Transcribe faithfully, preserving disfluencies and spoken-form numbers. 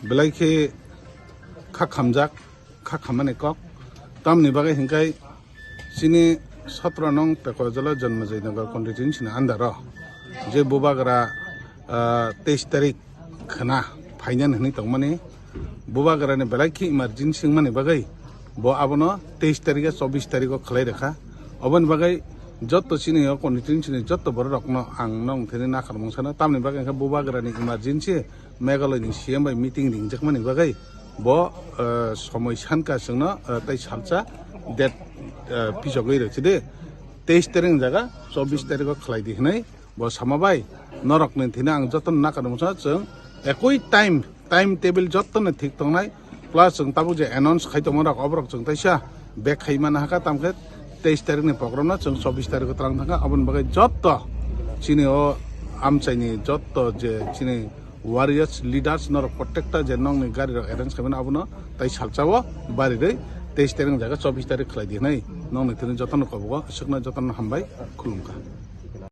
Belai khe kha khamjak, kha khammani kok. Tamni bagwi hinkhai chini sotro nong Pekojola Jonmojay Nagar constituency ni under o je bubagra, ah, teis tarik khna phainani hinwi tongmani, bubagrani belai khe emergency wngmani bagwi bo abono teis tarik chobbish tarik o khlai rwkha. Oboni bagwi jotto chini o constituency ni jotto borok rokno ang nong thini nakarmung sano, tamni bagwi hinkhe bubagrani emergency Meghalaya ni C M bai meeting ringjakmani bagwi bo, eh, somoi sanka chwngno, eh, tei salsa date, eh, pisogwi rwchidi teis tarik ni jaga chobbish tarik o khlai di hinwi bo sama bai norokni thini ang jotono nakarmung sano, chwng ekoi time, time table jotono thik tongnai, plus chwng tabuk je announce khai tongma rok oborok chwng taisa back khai mana hakha, tamkhe teis tarik ni program no chwng chobbish tarik o twlang thangkha. Aboni bagwi jotto chini o amchaini jotto je chini warriors, leaders norok protekta je nongni gari rok arrange khaimani abono tai salsa o barirwi teis tarik ni jaga chobbish tarik khlai di hinwi nongni thini jotono kobogo swkna jotono hambai khulumkha.